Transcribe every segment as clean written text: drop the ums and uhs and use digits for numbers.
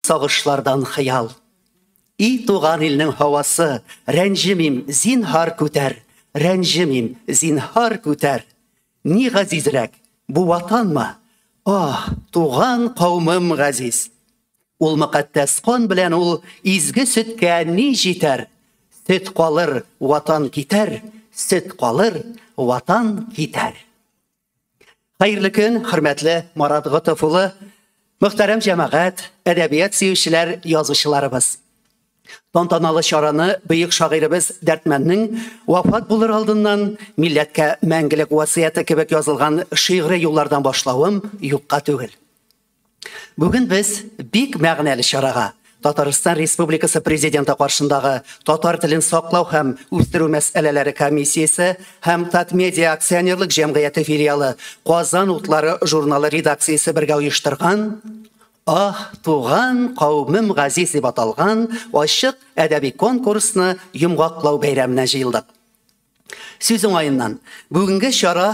Сагышлардан хыял. И туган илнең һавасы, рәнҗемим, зинһар күтәр, рәнҗемим, зинһар күтәр. Ни газизрәк, бу ватанмы? Аһ, туган каумым газиз. Ул мөкатдәс кан белән ул изге сөткә ни җитәр? Сөт калыр, ватан китәр, сөт калыр, ватан китәр. Хәерле көн, хөрмәтле Марат Готыф улы, мөхтәрәм җәмәгать, әдәбият сөючеләр, язучыларыбыз. Тантаналы чараны бөек шагыйребез Дәрдмәннең вафат булыр алдыннан милләткә мәңгелек васыяте кебек язылган шигъри юллардан башлавым юкка түгел. Бүген без бик мәгънәле чарага, Татарстан Республикасы Президенты каршындагы татар телен саклау һәм үстерү мәсьәләләре комиссиясе һәм Татмедиа акционерлык җәмгыяте филиалы Казан утлары журналы редакциясе бергә оештырган Аһ, туган каумем газиз дип аталган ачык әдәби конкурсны йомгаклау бәйрәменә җыелдык. Сүз уңаеннан, бүгенге чара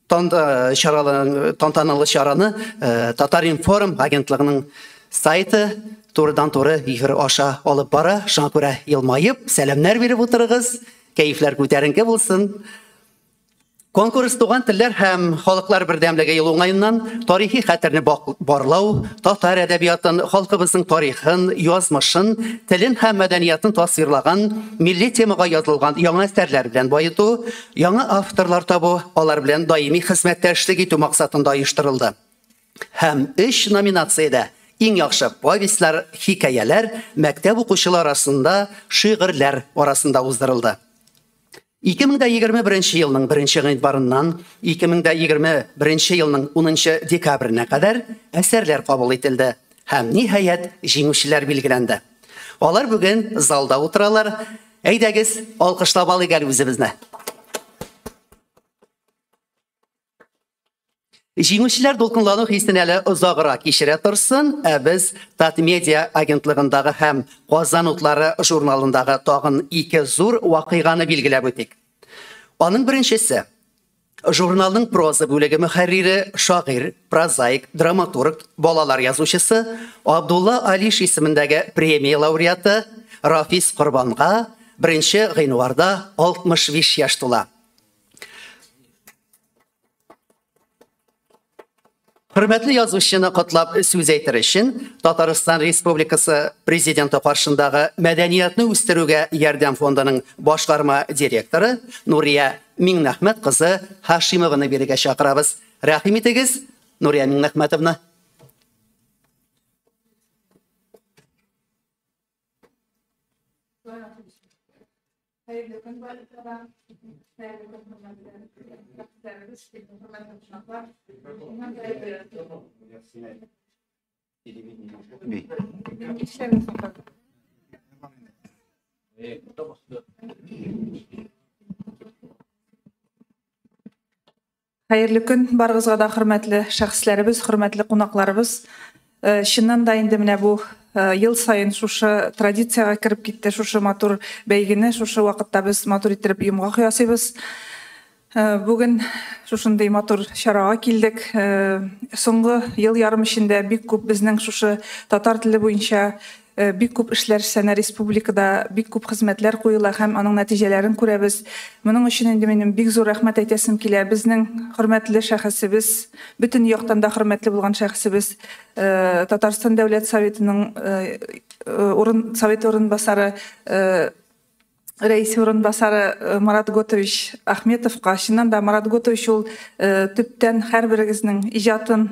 Тантаналы чараны Татар-информ агентлыгының сайты турыдан-туры эфир аша алып бара. Шуңа күрә елмаеп, сәламнәр биреп утырыгыз. Кәефләр күтәренке булсын. Конкурс туган телләр һәм халыклар бердәмлеге елы уңаеннан тарихи хәтерне барлау, татар әдәбиятын, халкыбызның тарихын, язмышын, телен һәм мәдәниятын тасвирлаган милли темага язылган яңа әсәрләр белән баету, Яңа авторлар табу, алар белән даими хезмәттәшлек итү максатында оештырылды. Һәм өч номинациядә иң яхшы повестьлар, хикәяләр, мәктәп укучылары арасында шигырьләр арасында уздырылды. 2021 елның 1 гыйнварыннан 2021 елның 10 декабренә кадәр әсәрләр кабул ителде һәм, ниһаять, җиңүчеләр билгеләнде. Алар бүген залда утыралар. Әйдәгез, алкышлап алыйк әле үзебезне. Җиңүчеләр дулкынлану хисен әле озаграк кичерә торсын, ә без Татмедиа агентлыгындагы һәм Казан утлары журналындагы тагын ике зур вакыйганы билгеләп үтик. Аның беренчесе, Журналның проза бүлеге мөхәррире, шагыйрь, прозаик, драматург, балалар язучысы, Абдулла Алиш исемендәге премия лауреаты Рафис Корбанга беренче гыйнварда 65 яшь тула. Хөрмәтле язучыны котлап сүз әйтер өчен Татарстан Республикасы Президенты каршындагы Мәдәниятне үстерүгә ярдәм фондының башкарма директоры Нурия Миңнәхмәт кызы Һашимованы бирегә чакырабыз. Рәхим итегез, Нурия Миңнәхмәтовна. Хәерле көн барыгызга да. Хәерле көн, хөрмәтле шәхесләребез, хөрмәтле кунаклар. Хәерле көн барыгызга да, хөрмәтле шәхесләребез, хөрмәтле кунакларыбыз. Э, чыннан да инде менә бу э, ел саен шушы традициягә кереп китте, шушы матур бәйгене шушы вакытта без матур иттереп йомгак ясыйбыз. Э, бүген шушындый матур чарага килдек. Соңгы ел ярым эчендә бик күп безнең шушы татар теле буенча Бик күп эшләр эшләнә республикада, бик күп хезмәтләр куела һәм аның нәтиҗәләрен күрәбез. Моның өчен инде минем бик зур рәхмәт әйтәсем килә. Безнең хөрмәтле шәхесебез, бөтен яктан да хөрмәтле булган шәхесебез, Татарстан Дәүләт Советының урын Советы урынбасары рәисе урынбасары Марат Готович Ахметовка. Чыннан да Марат Готович ул төптән һәрберегезнең иҗатын,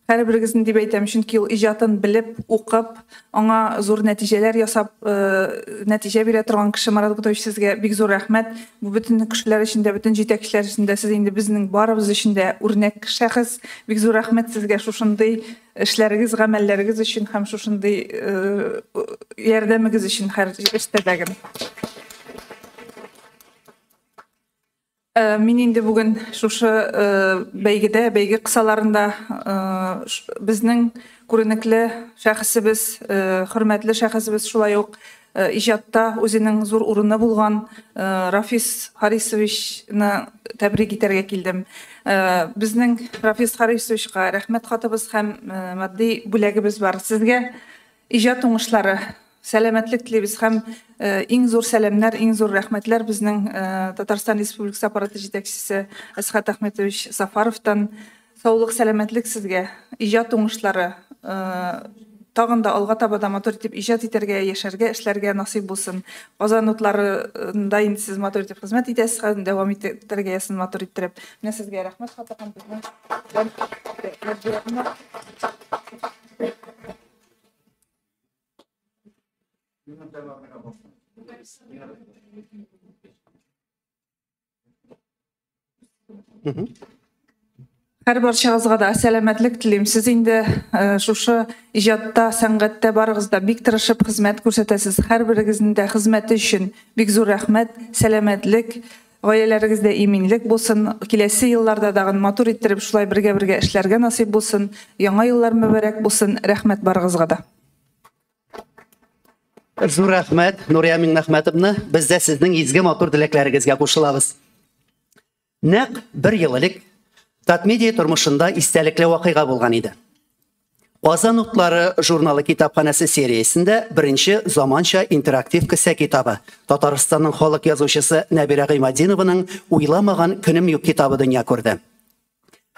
һәрберегезнең дип әйтәм, чөнки ул иҗатын белеп, укып, аңа зур нәтиҗәләр ясап, нәтиҗә бирә торган кеше. Марат Готович, сезгә бик зур рәхмәт. Бу бөтен кешеләр өчен дә, бөтен җитәкчеләр өчен дә, сез инде безнең барыбыз өчен дә үрнәк шәхес. Бик зур рәхмәт сезгә шушындый эшләрегез, гамәлләрегез өчен һәм шушындый ярдәмегез өчен һәр эштә дә. Мин инде бүген шушы бәйгедә, бәйге кысаларында безнең күренекле шәхесебез, хөрмәтле шәхесебез шулай ук иҗатта үзенең зур урыны булган Рафис Харисовичны тәбрик итәргә килдем. Безнең Рафис Харисовичка рәхмәт хатыбыз һәм матди бүләгебез бар. Сезгә иҗат уңышлары, сәламәтлек телибез һәм иң зур сәламнәр, иң зур рәхмәтләр безнең Татарстан Республикасы аппараты җитәкчесе Әсхәт Әхмәтович Сафаровтан. Саулык, сәламәтлек сезгә, иҗат уңышлары, тагын да алга таба да матур итеп иҗат итәргә, яшәргә, эшләргә насыйп булсын. Казан утларында инде сез матур итеп хезмәт итәсез, хәзер дәвам итәргә язсын матур иттереп. Менә сезгә рәхмәт хаты һәм безнең. Һәр барчагызга да сәламәтлек телим. Сез инде шушы иҗатта, сәнгатьтә барыгыз да бик тырышып хезмәт күрсәтәсез. Һәрберегезнең дә хезмәте өчен бик зур рәхмәт, сәламәтлек, гаиләләрегездә иминлек булсын. Киләсе елларда тагын матур иттереп шулай бергә-бергә эшләргә насыйп булсын. Яңа еллар мөбарәк булсын. Рәхмәт барыгызга да. Зур рәхмәт, Нурия Миңнәхмәтовна. Без дә сезнең изге матур теләкләрегезгә кушылабыз. Нәкъ бер ел элек Татмедиа тормышында истәлекле вакыйга булган иде. Казан утлары журналы китапханәсе сериясендә беренче заманча интерактив кесә китабы Татарстанның халык язучысы Нәбирә Гыйматдинованың Уйламаган көнем юк китабы дөнья күрде.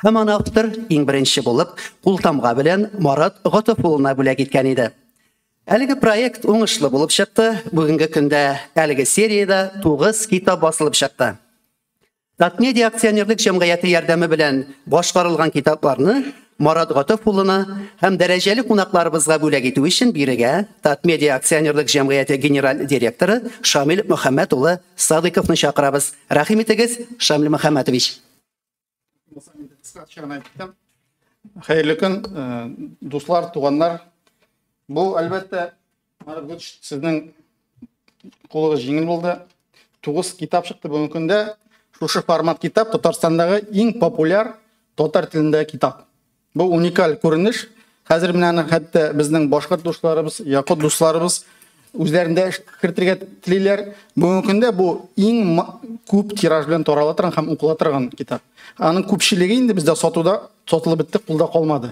Һәм аны автор иң беренче булып култамга белән Марат Готыф улына бүләк иткән иде. Әлеге проект уңышлы булып чыкты. Бүгенге көндә әлеге сериядә 9 китап басылып чыкты. Татмедиа акционерлык җәмгыяте ярдәме белән башкарылган китапларны Марат Готыф улына һәм дәрәҗәле кунакларыбызга бүләк итү өчен бирегә Татмедиа акционерлык җәмгыяте генераль директоры Шамил Мөхәммәт улы Садыковны чакырабыз. Рәхим итегез, Шамил Мөхәммәтович. Хәерле көн, дуслар, туганнар. Бу, әлбәттә, Марат Гутч, сезнең кулыгыз җиңел булды. 9 китап чыкты бүгенге көндә. Шушы формат китап Татарстандагы иң популяр татар телендәге китап. Бу уникаль күренеш. Хәзер менә аны хәтта безнең башкорт дусларыбыз, якут дусларыбыз үзләрендә кертергә телиләр. Бүгенге көндә бу иң күп тираж белән тарала торган һәм укыла торган китап. Аның күпчелеге инде бездә сатуда сатылып бетте, кулда калмады.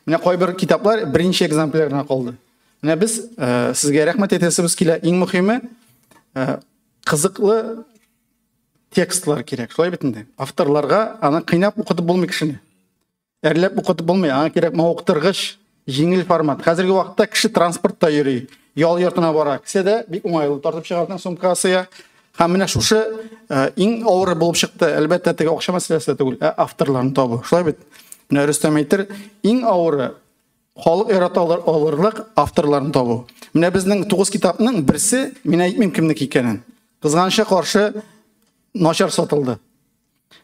Менә кайбер китаплар беренче экземпляр гына калды. Менә без сезгә рәхмәт әйтәсебез килә. Иң мөһиме кызыклы текстлар кирәк. Шулай бит инде. Авторларга аны кыйнап укытып булмый кешене. Әрләп укытып булмый, аңа кирәк мавыктыргыч, җиңел формат. Хәзерге вакытта кеше транспортта йөри, ял йортына бара. Кесәдә бик уңайлы тартып чыгардың сумкага сыя. Һәм менә шушы иң авыры булып чыкты. Әлбәттә, теге акча мәсьәләсе дә түгел, ә авторларны табу. Шулай бит. Менә Рөстәм әйтер, иң авыры халык ярата алырлык авторларны табу. Менә безнең 9 китапның берсе, мин әйтмим кемнеке икәнен. Кызганычка каршы начар сатылды.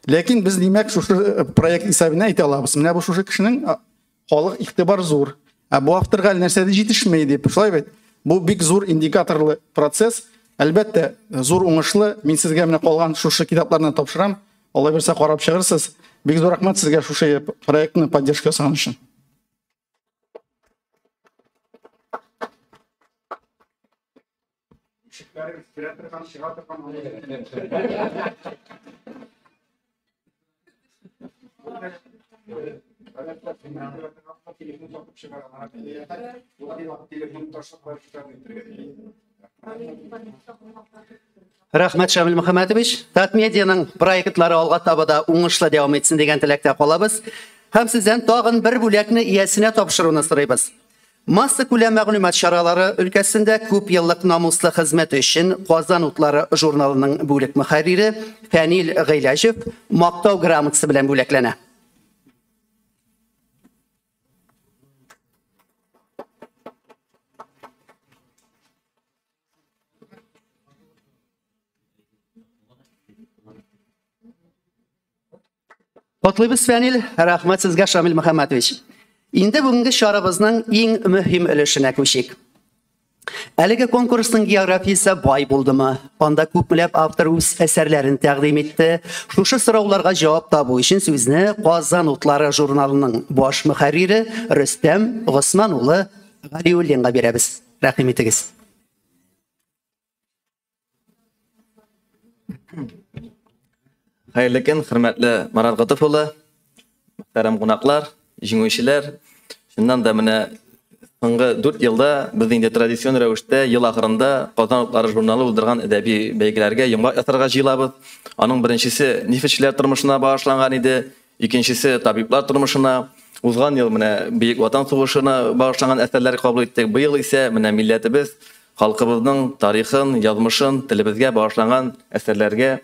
Ләкин без димәк шушы проект исәбенә әйтә алабыз. Менә бу шушы кешенең халык игътибар зур. Ә бу авторга әле нәрсә дә җитешми дип. Шулай бит. Бу бик зур индикаторлы процесс. Әлбәттә, зур уңышлы. Мин сезгә менә калган шушы китапларны тапшырам. Алла бирсә карап чыгырсыз. Бик зур рәхмәт сезгә шушы проектны поддержка ясаган өчен. Ишекләрегез керә торган, чыга торган. Рәхмәт, Шамил Мөхәммәтович. Татмедианың проектлары алга таба да уңышлы дәвам итсен дигән теләктә калабыз. Һәм сездән тагын бер бүләкне иясенә тапшыруны сорыйбыз. Массакүләм мәгълүмат чаралары өлкәсендә күп еллык намуслы хезмәт өчен Казан утлары журналының бүлек мөхәррире Фәнил Гыйләҗев мактау грамотасы белән бүләкләнә. Котлыйбыз, Фәнил. Рәхмәт сезгә, Шамил Мөхәммәтович. Инде бүгенге чарабызның иң мөһим өлешенә күчик. Әлеге конкурсның географиясе бай булдымы? Анда күпмеләп автор үз әсәрләрен тәкъдим итте. Шушы сорауларга җавап табу өчен сүзне Казан утлары журналының баш мөхәррире Рөстәм Госман улы Галиуллинга бирәбез. Рәхим итегез. Хәерле көн, хөрмәтле Марат Готыф улы, мөхтәрәм кунаклар, җиңүчеләр. Чыннан да менә соңгы 4 елда без инде традицион рәвештә ел ахырында Казан утлары журналы уздырган әдәби бәйгеләргә йомгак ясарга җыелабыз. Аның беренчесе нефтьчеләр тормышына багышланган иде, икенчесе табиблар тормышына. Узган ел менә Бөек Ватан сугышына багышланган әсәрләр кабул иттек. Быел исә менә милләтебез, халкыбызның тарихын, язмышын, телебезгә багышланган әсәрләргә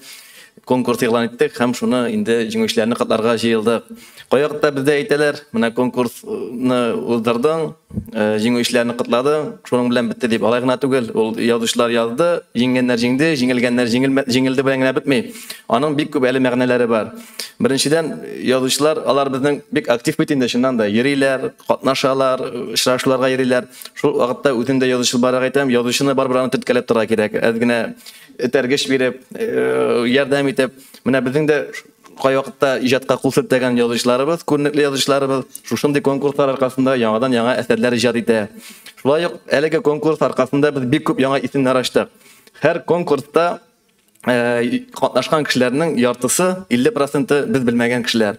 конкурс игълан иттек һәм шуны инде җиңүчеләрне котларга җыелдык. Кайвакытта бездә әйтәләр, менә конкурсны уздырдың, җиңүчеләрне котладың, шуның белән бетте дип. Алай гына түгел, ул язучылар язды, җиңгәннәр җиңде, җиңелгәннәр җиңелде белән генә бетми. Аның бик күп әле мәгънәләре бар. Беренчедән, язучылар, алар безнең бик актив бит инде, чыннан да йөриләр, катнашалар, очрашуларга йөриләр. Шул вакытта үзем дә язучы буларак әйтәм, язучыны барыбер аны төрткәләп торырга кирәк. Әз генә этәргеч биреп, ярдәм итеп, менә безнең дә кайвакытта иҗатка кул селтәгән язучыларыбыз, күренекле язучыларыбыз шушындый конкурслар аркасында яңадан-яңа әсәрләр иҗат итә. Шулай ук әлеге конкурс аркасында без бик күп яңа исемнәр ачтык. Һәр конкурста катнашкан кешеләрнең яртысы, 50% без белмәгән кешеләр.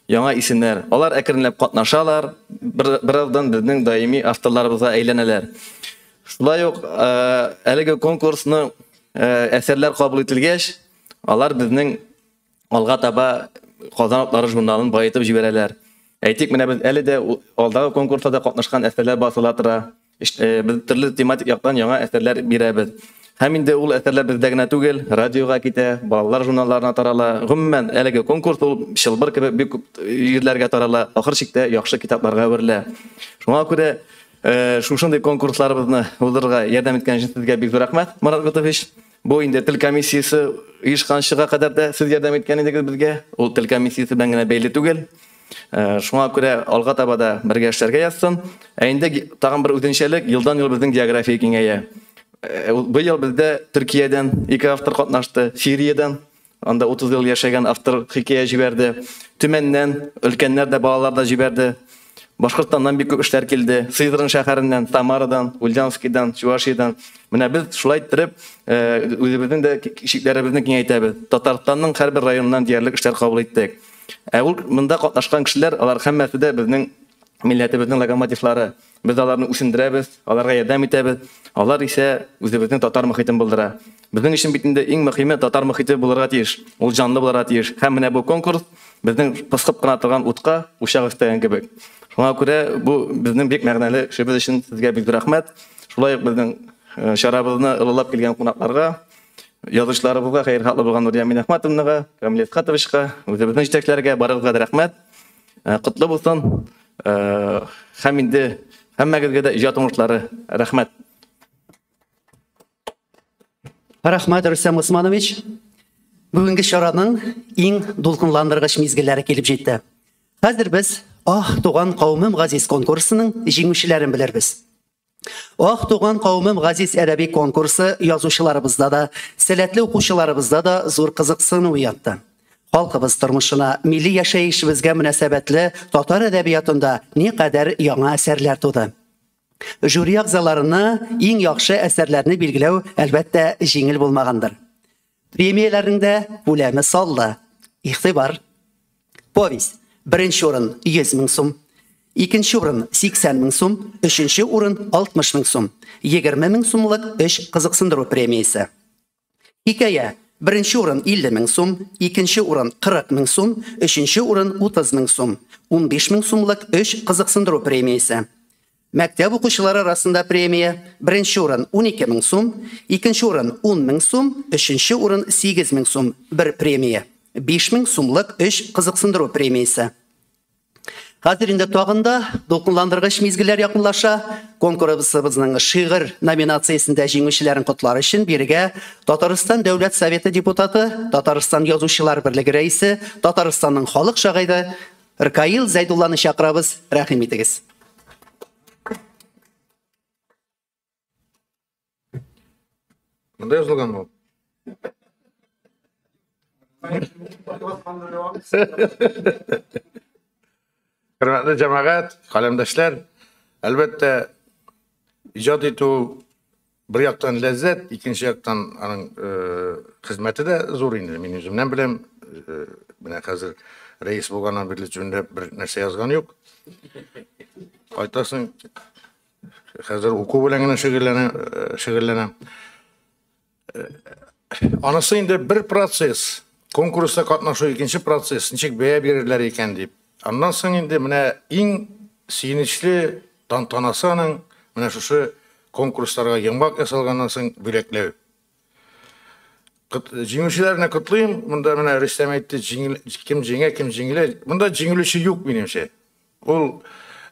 Яңа исемнәр. Алар әкренләп катнашалар, бераздан безнең даими авторларыбызга әйләнәләр. Шулай ук әлеге конкурсны әсәрләр кабул ителгәч, алар безнең алга таба Казан утлары журналын баетып җибәрәләр. Әйтик, менә без әле дә алдагы конкурста да катнашкан әсәрләр басыла тора. Без төрле тематик яктан яңа әсәрләр бирәбез. Һәм инде ул әсәрләр бездә генә түгел, радиога китә, балалар журналларына тарала. Гомумән, әлеге конкурс ул чылбыр кебек бик күп җирләргә тарала, ахыр чиктә яхшы китапларга әверелә. Шуңа күрә шушындый конкурсларыбызны уздырырга ярдәм иткән өчен сезгә бик зур рәхмәт, Марат Готович. Бу инде тел комиссиясе оешканчыга кадәр дә сез ярдәм иткән идегез безгә. Ул тел комиссиясе белән генә бәйле түгел. Шуңа күрә алга таба да бергә эшләргә язсын. Ә инде тагын бер үзенчәлек, елдан-ел безнең география киңәя. Быел бездә Төркиядән 2 автор катнашты, Сириядән, анда 30 ел яшәгән автор хикәя җибәрде, Төмәннән өлкәннәр дә, балалар да җибәрде. Башкортстаннан бик күп эшләр килде, Сызран шәһәреннән, Самарадан, Ульяновскийдан, Чувашиядан. Менә без шулай иттереп, үзебезнең дә чикләребезне киңәйтәбез. Татарстанның һәрбер районыннан диярлек эшләр кабул иттек. Ә ул монда катнашкан кешеләр, алар һәммәсе дә безнең милләтебезнең локомотивлары. Без аларны үсендерәбез, аларга ярдәм итәбез. Алар исә үзебезнең татар мохитен булдыра. Безнең өчен бит инде иң мөһиме татар мохите булырга тиеш, ул җанлы булырга тиеш. Һәм менә бу конкурс безнең пыскып кына торган утка учак өстәгән кебек. Шуңа күрә бу безнең бик мәгънәле эшебез өчен сезгә бик зур рәхмәт. Шулай ук безнең чарабызны олылап килгән кунакларга, язучыларыбызга, хәер-хатлы булган Нурия Минәхмәтовнага, Камил Исхатовичка, үзебезнең җитәкчеләргә барыгызга да рәхмәт. Котлы булсын. Һәм инде һәммәгезгә дә иҗат уңышлары. Рәхмәт. Рәхмәт, Рөстәм Усманович. Бүгенге чараның иң дулкынландыргыч мизгелләре килеп җитте. Хәзер без Ах, туган каумым газиз конкурсының җиңүчеләрен белербез. Ах, туган каумым газиз әдәби конкурсы язучыларыбызда да, сәләтле укучыларыбызда да зур кызыксыну уятты. Халкыбыз тормышына, милли яшәешебезгә мөнәсәбәтле татар әдәбиятында никадәр яңа әсәрләр туды. Жюри әгъзаларына иң яхшы әсәрләрне билгеләү әлбәттә җиңел булмагандыр. Премияләрнең дә күләме саллы. Игътибар. Повесть. Беренче урын 100 мең сум, икенче урын 80 мең сум, өченче урын 60 мең сум, 20 мең сумлык өч кызыксындыру премиясе. Хикәя. Беренче урын 50 мең сум, икенче урын 40 мең сум, өченче урын 30 мең сум, 15 мең сумлык өч кызыксындыру премиясе. Мәктәп укучылары арасында премия. Беренче урын 12 мең сум, икенче урын 10 мең сум, өченче урын 8 мең сум, бер премия. 5 мең сумлык өч кызыксындыру премиясе. Хәзер инде тагын да дулкынландыргыч мизгелләр якынлаша. Конкурсыбызның шигырь номинациясендә җиңүчеләрен котлар өчен бирегә Татарстан Дәүләт Советы депутаты, Татарстан Язучылар берлеге рәисе, Татарстанның халык шагыйре Ркаил Зәйдулланы чакырабыз. Рәхим итегез. Монда язылган ул. Хөрмәтле җәмәгать, каләмдәшләр, әлбәттә, иҗат итү Бер яктан ләззәт, икенче яктан аның хезмәте дә зур инде. Мин үземнән беләм. Менә хәзер рәис булганнан бирле җүнләп бер нәрсә язган юк. Кайтасың, хәзер уку белән генә шөгыльләнәм. Анысы инде бер процесс. Конкурста катнашу икенче процесс, ничек бәя бирерләр икән дип. Аннан соң инде менә иң сөенечле тантанасы аның менә шушы конкурсларга йомгак ясалганнан соң бүләкләү. Җиңүчеләрне котлыйм. Монда менә Рөстәм әйтте, кем җиңә, кем җиңелә. Монда җиңелүче юк минемчә. Ул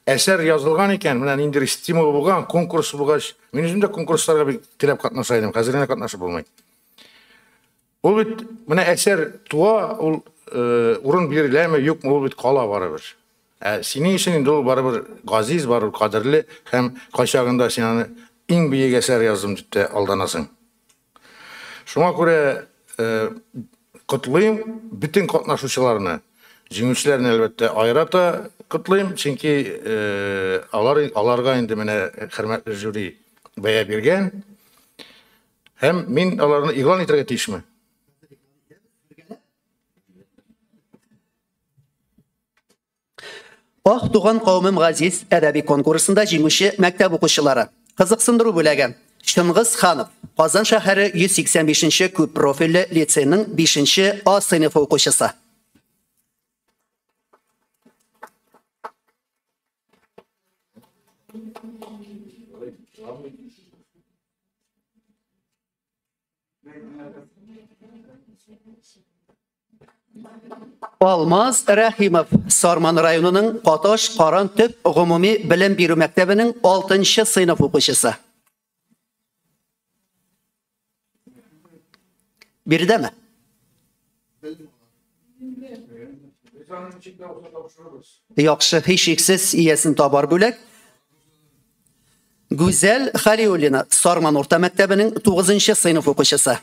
әсәр язылган икән, менә ниндидер стимул булган, конкурс булгач, мин үзем дә конкурсларга бик теләп катнаша идем, хәзер генә катнашып булмый. Ул бит менә әсәр туа, ул урын биреләме, юкмы, ул бит кала барыбер. Ә синең өчен инде ул барыбер газиз, барыбер кадерле һәм кайчагында син аны иң бөек әсәр яздым дип тә алданасың. Шуңа күрә котлыйм бөтен катнашучыларны, җиңүчеләрне әлбәттә аерата котлыйм, чөнки алар аларга инде менә хөрмәтле жюри бәя биргән. Һәм мин аларны игълан итәргә тиешме? Ах, туган кавемем газиз әдәби конкурсында җиңүче мәктәп укучылары. Кызыксындыру бүләге. Чыңгыз Ханов, Казан шәһәре 185 нче күп профильле лицейның 5 нче А сыйныфы укучысы. Алмаз Рәхимов, Сарман районының Каташ Каран төп гомуми белем бирү мәктәбенең 6 сыйныф укучысы. Биредәме? Яхшы, һичшиксез иясен табар бүләк. Гүзәл Халиуллина, Сарман урта мәктәбенең 9 сыйныф укучысы.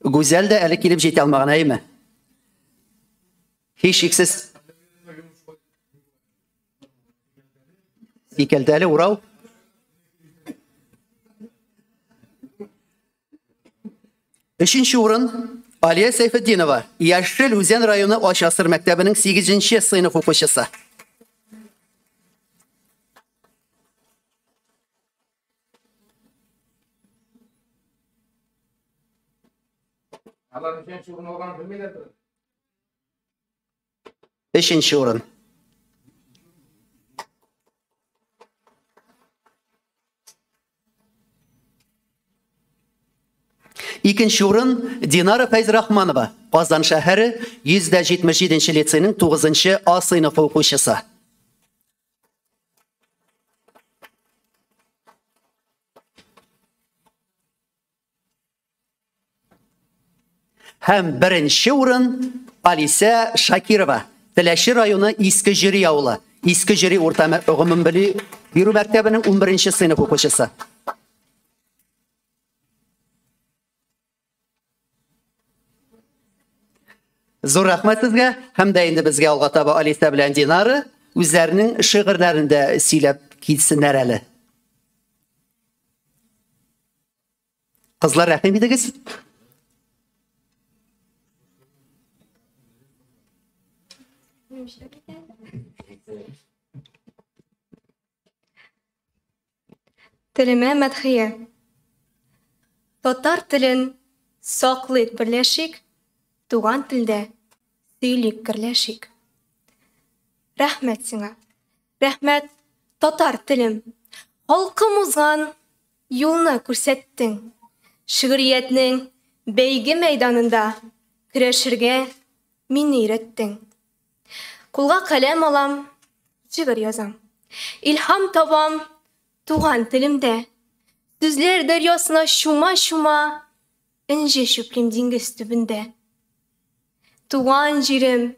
Гүзәл дә әле килеп җитә алмаган, әйеме? Һичшиксез Икәлтәле Урал. Өченче урын Алия Сәйфетдинова, Яшел Үзән районы Ачасыр мәктәбенең 8 сыйныф укучысы. Алар ничәнче урын алганын белмиләрдер. Өченче урын. Икенче урын Динара Фәйзрахманова, Казан шәһәре 177 лицейның 9 А сыйныфы укучысы. Һәм беренче урын Алисә Шакирова, Теләче районы Иске Җөри авылы, Иске Җөри урта гомумбелем бирү мәктәбенең 11 сыйныф укучысы. Зур рәхмәт сезгә, һәм дә инде безгә алга таба Алисә белән Динара үзләренең шигырьләрен дә сөйләп килсеннәр әле. Кызлар, рәхим итегез. Телемә мәдхия. Татар телен саклыйк, берләшик, туган телдә сөйлик, гөрләшик. Рәхмәт сиңа. Рәхмәт, татар телем. Халкым узган юлны күрсәттең. Шигъриятнең бәйге мәйданында көрәшергә мине өйрәттең. Кулга каләм алам, шигырь язам. Илһам табам туган телемдә. Сүзләр дәрьясына чума-чума, энҗе чүплим диңгез төбендә. Туган җирем,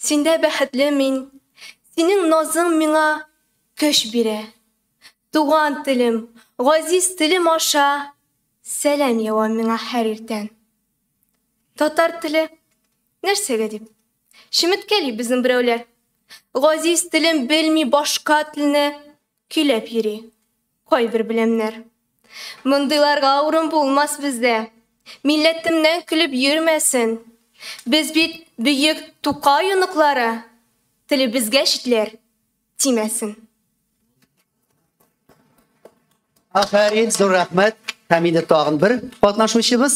синдә бәхетле мин, синең назың миңа көч бирә. Туган телем, газиз телем аша сәлам ява миңа һәр иртән. Татар теле нәрсәгә дип? Чеметкәли безнең берәүләр. Газиз телем белми башка телне. Көйләп йөри кайбер беләмнәр. Мондыйларга урын булмас бездә. Милләтемнән көлеп йөрмәсен. Без бит бөек Тукай оныклары. Телебезгә читләр тимәсен. Афәрин, зур рәхмәт. Һәм инде тагын бер катнашучыбыз.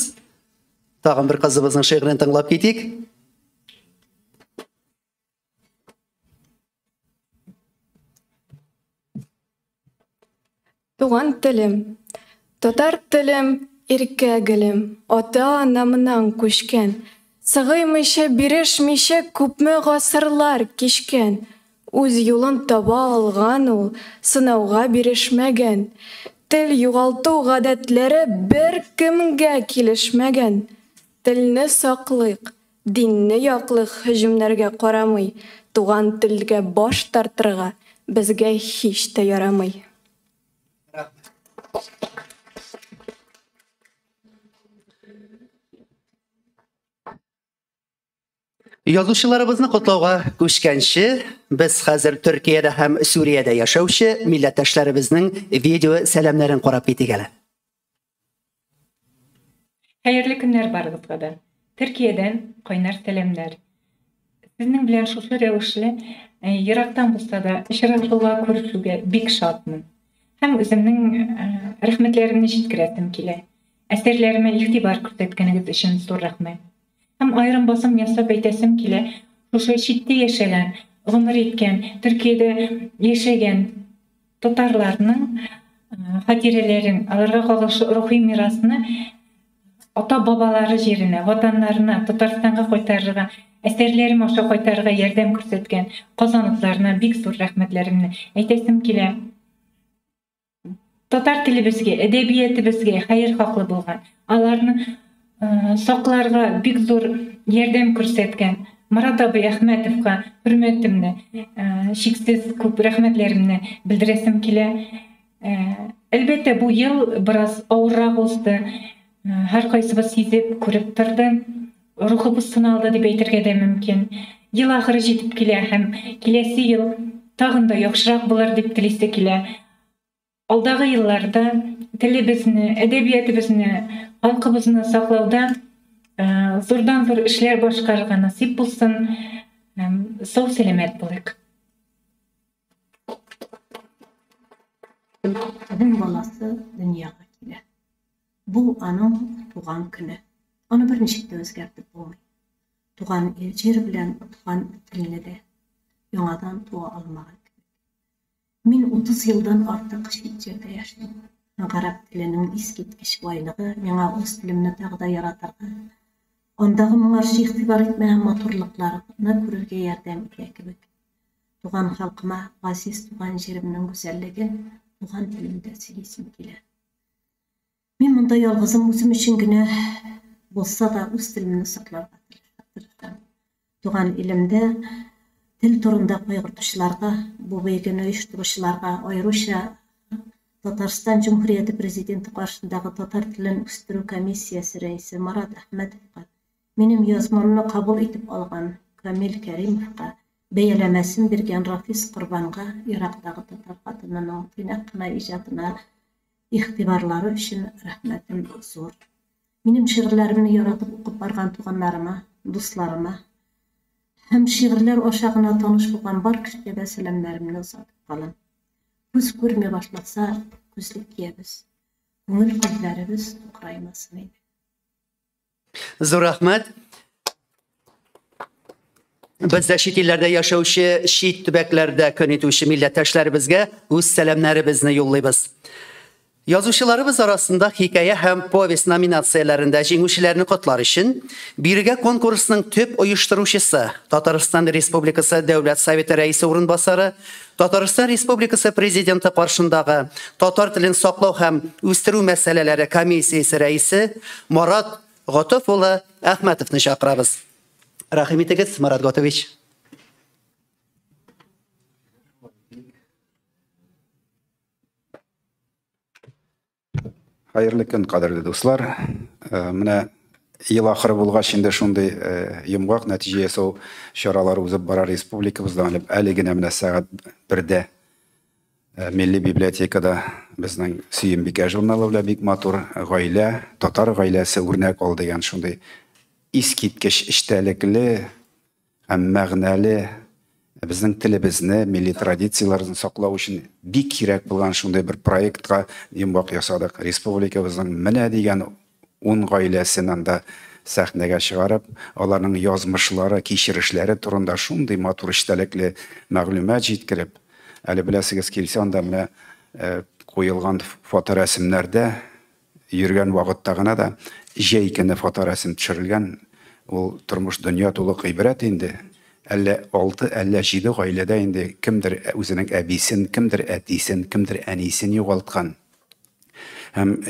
Тагын бер кызыбызның шигырен тыңлап китик. Туган телем, татар телем, иркә гөлем, ата-анамнан күчкән. Сыгыймыйча, бирешмичә күпме гасырлар кичкән. Үз юлын таба алган ул, сынауга бирешмәгән. Тел югалту гадәтләре беркемгә килешмәгән. Телне саклыйк, динне яклыйк һөҗүмнәргә карамый, туган телгә баш тартырга безгә һич тә ярамый. Язучыларыбызны котлауга күчкәнче, без хәзер Төркиядә һәм Сүриядә яшәүче милләттәшләребезнең видео сәламнәрен карап китик әле. Хәерле көннәр барыгызга да. Төркиядән кайнар сәламнәр. Сезнең белән шушы рәвешле э, ерактан булса да очрашуга, күрешүгә бик шатмын. Һәм үземнең э, рәхмәтләремне җиткерәсем килә. Әсәрләремә игътибар күрсәткәнегез өчен зур рәхмәт. Һәм аерым басым ясап әйтәсем килә, шушы читтә яшәгән, гомер иткән, Төркиядә яшәгән татарларның хатирәләрен, аларга кагылышлы рухи мирасны ата-бабалары җиренә, ватаннарына, Татарстанга кайтарырга, әсәрләрем аша кайтарырга ярдәм күрсәткән Казан утларына бик зур рәхмәтләремне әйтәсем килә. Татар телебезгә, әдәбиятебезгә хәер-хаклы булган, аларны сакларга бик зур ярдәм күрсәткән Марат абый Әхмәтовка хөрмәтемне, чиксез күп рәхмәтләремне белдерәсем килә. Әлбәттә, бу ел бераз авыррак узды. Һәркайсыбыз сизеп, күреп торды. Рухыбыз сыналды дип әйтергә дә мөмкин. Ел ахыры җитеп килә һәм киләсе ел тагын да яхшырак булыр дип телисе килә. Алдагы елларда телебезне, әдәбиятебезне, халкыбызны саклауда зурдан-зур эшләр башкарырга насыйп булсын. Сау-сәламәт булыйк. Адәм баласы дөньяга килә. Бу аның туган көне. Аны берничек тә үзгәртеп булмый. Туган ил-җир белән туган телне дә яңадан туа алмаган кебек. Мин 30 елдан артык чит җирдә яшим. Гарәп теленең искиткеч байлыгы миңа үз телемне тагы да яратырга, андагы моңарчы игътибар итмәгән матурлыкларны күрергә ярдәм итә кебек. Туган халкыма газиз туган җиремнең гүзәллеген туган телемдә сөйлисем килә. Мин монда ялгызым, үзем өчен генә булса да үз телемне сакларга тырышам. Туган илемдә тел турында кайгыртучыларга, бу бәйгене оештыручыларга, аеруча Татарстан Җөмһүрияте Президенты каршындагы татар телен үстерү комиссиясе рәисе Марат Әхмәтовка, минем язмамны кабул итеп алган Камил Кәримовка, бәяләмәсен биргән Рафис Корбанга, ерактагы татар хатынының тыйнак кына иҗатына Игътибарлары өчен рәхмәтем зур. Минем шигырьләремне яратып укып барган туганнарыма, дусларыма һәм шигырьләр аша гына таныш булган бар кешегә дә сәламнәремне озатып калам. Күз күрми башласа, күзлек киябез. Күңел күзләребез сукыраймасын иде. Зур рәхмәт. Без дә чит илләрдә яшәүче, чит төбәкләрдә көн итүче милләттәшләребезгә үз сәламнәребезне юллыйбыз. Язучыларыбыз арасында хикәя һәм повесть номинацияләрендә җиңүчеләрне котлар өчен бирегә конкурсның төп оештыручысы, Татарстан Республикасы Дәүләт Советы Рәисе урынбасары, Татарстан Республикасы Президенты каршындагы татар телен саклау һәм үстерү мәсьәләләре комиссиясе рәисе Марат Готыф улы Әхмәтовны чакырабыз. Рәхим итегез, Марат Готович. Хәерле көн, кадерле дуслар. Э, менә ел ахыры булгач инде шундый э, йомгак нәтиҗә ясау чаралары узып бара республикабызда. Әле генә менә сәгать бердә Милли библиотекада безнең Сөембикә журналы белән бик матур гаилә, татар гаиләсе үрнәк ал дигән шундый искиткеч эчтәлекле һәм мәгънәле безнең телебезне, милли традицияләрне саклау өчен бик кирәк булган шундый бер проектка йомгак ясадык. Республикабызның менә дигән 10 гаиләсен анда сәхнәгә чыгарып, аларның язмышлары, кичерешләре турында шундый матур эчтәлекле мәгълүмат җиткереп, әле беләсегез килсә, анда менә куелган фоторәсемнәрдә йөргән вакытта гына да җәй көне фоторәсем төшерелгән, ул тормыш дөнья тулы гыйбрәт инде. Әллә 6, әллә 7 гаиләдә инде кемдер үзенең әбисен, кемдер әтисен, кемдер әнисен югалткан. Һәм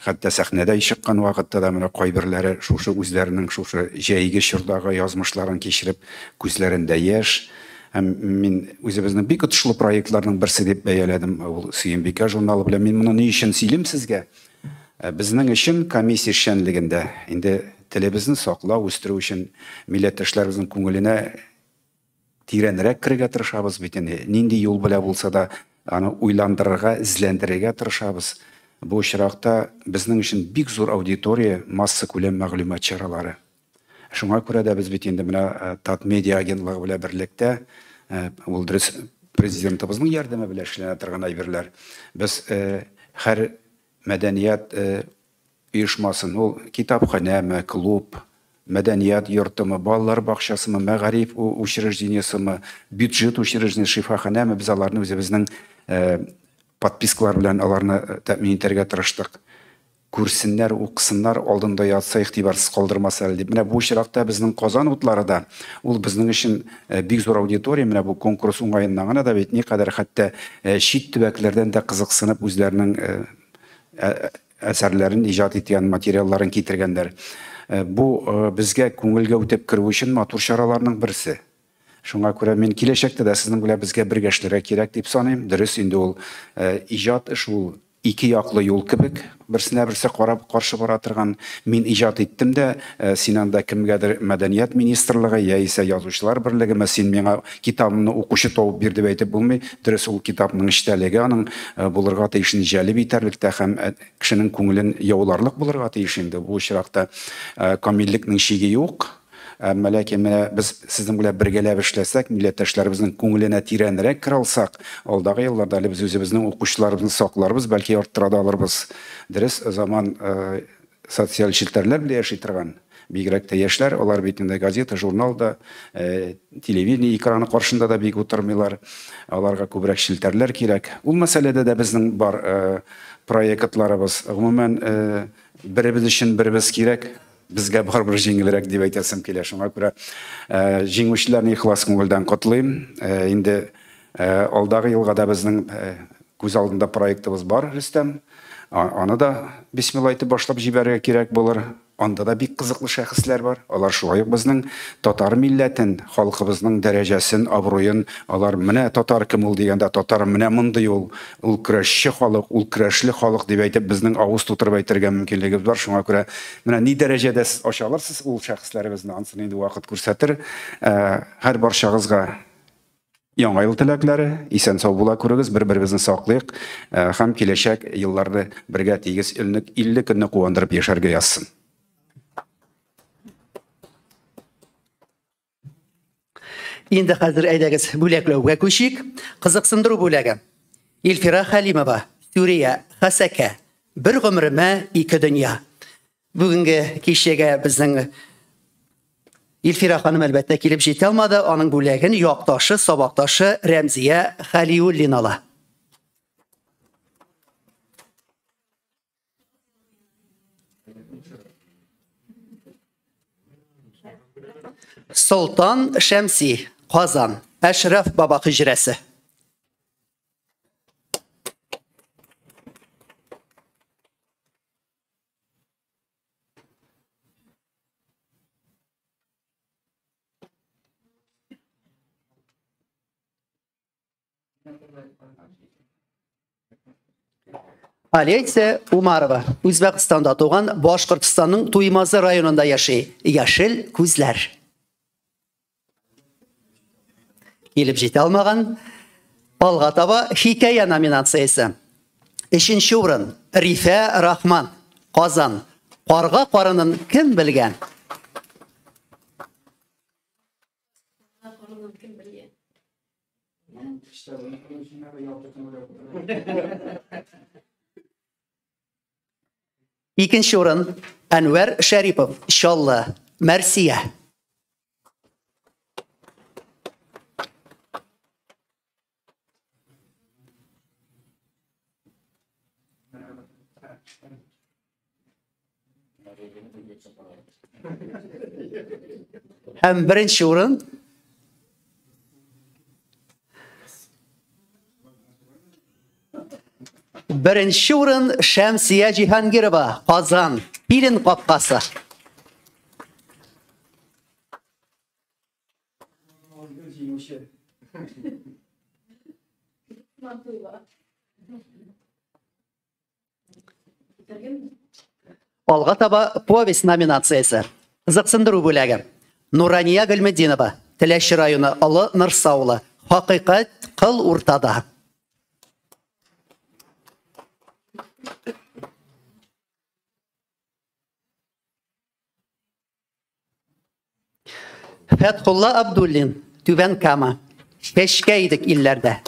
хәтта сәхнәдә чыккан вакытта да менә кайберләре шушы үзләренең шушы җәйге чордагы язмышларын кичереп, күзләрендә яшь. Һәм мин үзебезнең бик отышлы проектларның берсе дип бәяләдем ул Сөембикә журналы белән. Мин моны ни өчен сөйлим сезгә? Безнең өчен комиссия эшчәнлегендә инде телебезне саклау, үстерү өчен милләттәшләребезнең күңеленә тирәнрәк керергә тырышабыз бит инде. Нинди юл белән булса да аны уйландырырга, эзләндерергә тырышабыз. Бу очракта безнең өчен бик зур аудитория, массакүләм мәгълүмат чаралары. Шуңа күрә дә без бит инде менә Татмедиа агентлыгы белән берлектә, ул дөрес президентыбызның ярдәме белән эшләнә торган әйберләр. Без һәр мәдәният оешмасын, ул китапханәме, клуб, мәдәният йортымы, балалар бакчасымы, мәгариф учреждениесымы, бюджет учреждениесе, шифаханәме, без аларны үзебезнең подпискалар белән аларны тәэмин итәргә тырыштык. Күрсеннәр, укысыннар, алдында ятса игътибарсыз калдырмас әле дип. Менә бу очракта безнең Казан утлары да, ул безнең өчен бик зур аудитория, менә бу конкурс уңаеннан гына да бит никадәр хәтта чит төбәкләрдән дә кызыксынып үзләренең әсәрләрен иҗат иткән, материалларын китергәннәр. Бу безгә күңелгә үтеп керү өчен матур чараларның берсе. Шуңа күрә мин киләчәктә дә сезнең белән безгә бергә эшләргә кирәк дип саныйм. Дөрес инде ул иҗат эш ул ике яклы юл кебек, берсенә берсе карап каршы бара торган. Мин иҗат иттем дә, син анда кемгәдер мәдәният министрлыгы яисә язучылар берлегеме, син миңа китабымны укучы табып бир дип әйтеп булмый. Дөрес, ул китапның эчтәлеге аның булырга тиешен җәлеп итәрлек тә һәм кешенең күңелен яуларлык булырга тиеш инде. Бу очракта камиллекнең чиге юк. Әмма ләкин менә без сезнең белән бергәләп эшләсәк, милләттәшләребезнең күңеленә тирәнрәк керә алсак, алдагы елларда әле без үзебезнең укучыларыбызны сакларбыз, бәлки арттыра да алырбыз. Дөрес, заман социаль челтәрләр белән яши торган, бигрәк тә яшьләр, алар бит инде газета, журнал да, телевидение экраны каршында да бик утырмыйлар. Аларга күбрәк челтәрләр кирәк. Ул мәсьәләдә дә безнең бар проектларыбыз. Гомумән, беребез өчен беребез кирәк. Безгә барыбер җиңелрәк дип әйтәсем килә. Шуңа күрә җиңүчеләрне ихлас күңелдән котлыйм. Инде алдагы елга да безнең күз алдында проектыбыз бар, Рөстәм. Аны да бисмилла әйтеп башлап җибәрергә кирәк булыр. Анда да бик кызыклы шәхесләр бар. Алар шулай ук безнең татар милләтен, халкыбызның дәрәҗәсен, абруен, алар менә татар кем ул дигәндә, татар менә мондый ул, ул көрәшче халык, ул көрәшле халык дип әйтеп безнең авыз тутырып әйтергә мөмкинлегебез бар. Шуңа күрә менә ни дәрәҗәдә сез ача алырсыз ул шәхесләребезне, ансын инде вакыт күрсәтер. Һәр барчагызга яңа ел теләкләре, исән-сау була күрегез, бер-беребезне саклыйк һәм киләчәк елларны бергә тигез 50 көнне куандырып яшәргә язсын. Инде хәзер әйдәгез бүләкләүгә күчик. Кызыксындыру бүләге. Илфира Хәлимова, Сүрия, Хәсәкә. Бер гомеремә ике дөнья. Бүгенге кичәгә безнең Илфира ханым әлбәттә килеп җитә алмады. Аның бүләген якташы, сабакташы Рәмзия Хәлиуллина ала. Солтан Шәмси, Казан, Әшрәф баба хөҗрәсе. Олеся Умарова, Үзбәкстанда туган, Башкортстанның Туймазы районында яши. Яшел күзләр. Килеп җитә алмаган. Алга таба хикәя номинациясе. Өченче урын Рифә Рахман, Казан. Карга карынын кем белгән? Икенче урын Әнвәр Шәрипов, Чаллы, Мәрсия. Һәм беренче урын Беренче урын Шәмсия Җиһангирова, Казан, Пилен капкасы. Алга таба повесть номинациясе. Кызыксындыру бүләге. Нурания Гөлметдинова, Теләче районы, Олы Нырса авылы. Хакыйкать кыл уртада. Фәтхулла Абдуллин, Түбән Кама. Чәчкә идек илләрдә.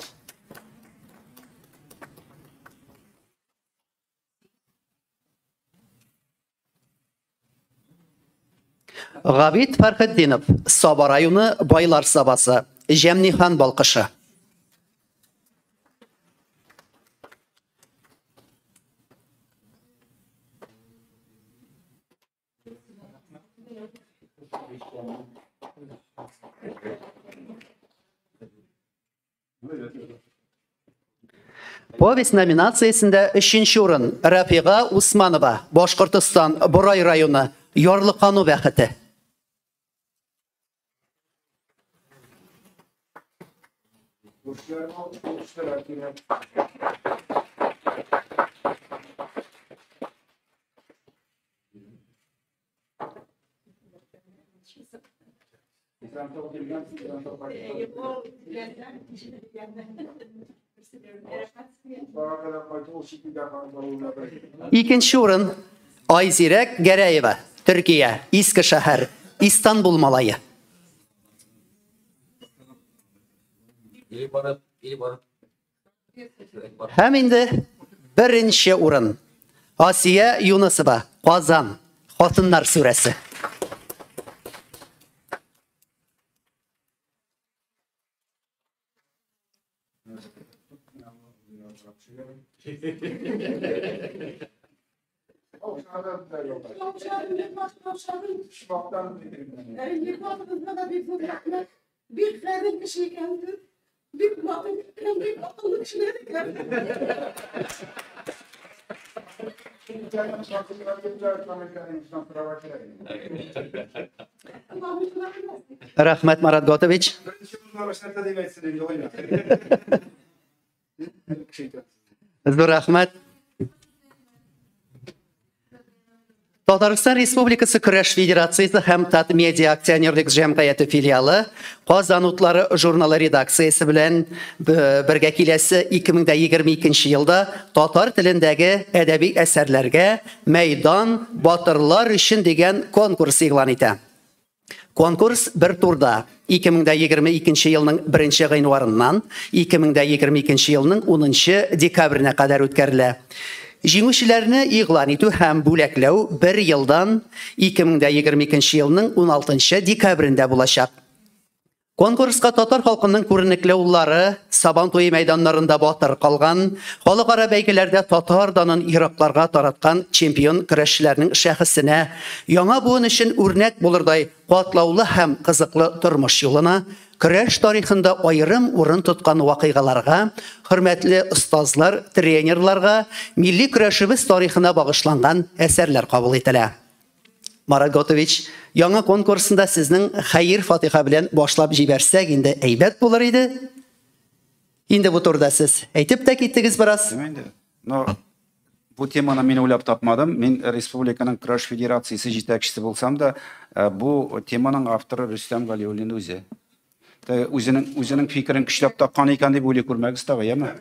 Габит Фәрхетдинов, Саба районы, Байлар Сабасы, Җәмнихан балкышы. Повесть номинациясендә өченче урын Рафига Усманова, Башкортостан, Борай районы, Ярлыкану бәхете. Икенче урын Айзирәк Гәрәева, Төркия, Иске шәһәр, Истанбул малае. Һәм инде беренче урын Асия Юнысова, Казан, Хатыннар сүрәсе. Бик гадел кеше икәнсез. Бик матур һәм бик акыллы кешеләр икән. Рәхмәт, Марат Готович. Зур рәхмәт. Татарстан Республикасы Көрәш Федерациясе һәм Татмедиа акционерлык җәмгыяте филиалы Казан утлары журналы редакциясе белән бергә киләсе 2022 елда татар телендәге әдәби әсәрләргә Мәйдан батырлар өчен дигән конкурс игълан итә. Конкурс бер турда 2022 елның 1 гыйнварыннан 2022 елның 10 декабренә кадәр үткәрелә. Җиңүчеләрне игълан итү һәм бүләкләү бер елдан 2022 елның 16 декабрендә булачак. Конкурска татар халкының күренекле уллары, Сабан туе мәйданнарында батыр калган, халыкара бәйгеләрдә татар данын еракларга тараткан чемпион көрәшчеләрнең шәхесенә, яңа буын өчен үрнәк булырдай катлаулы һәм кызыклы тормыш юлына, көрәш тарихында аерым урын тоткан вакыйгаларга, хөрмәтле остазлар, тренерларга, милли көрәшебез тарихына багышланган әсәрләр кабул ителә. Марат Готович, яңа конкурсында сезнең хәер-фатиха белән башлап җибәрсәк инде әйбәт булыр иде. Инде бу турыда сез әйтеп тә киттегез бераз. Инде. Но бу теманы мин уйлап тапмадым. Мин республиканың көрәш федерациясе җитәкчесе булсам да, бу теманың авторы Рөстәм Галиуллин үзе. Үзенең үзенең фикерен көчләп таккан икән дип уйлый күрмәгез тагы, яме?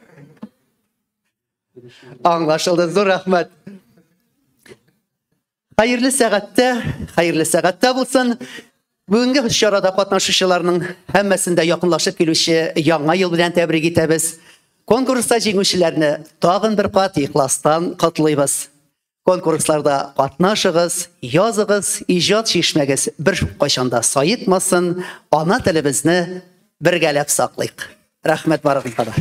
Аңлашылды, зур рәхмәт. Хәерле сәгатьтә, хәерле сәгатьтә булсын. Бүгенге чарада катнашучыларның һәммәсен дә якынлашып килүче Яңа ел белән тәбрик итәбез. Конкурста җиңүчеләрне тагын бер кат ихластан котлыйбыз. Конкурсларда катнашыгыз, языгыз, иҗат чишмәгез бер кайчан да саекмасын, ана телебезне бергәләп саклыйк. Рәхмәт барыгызга да.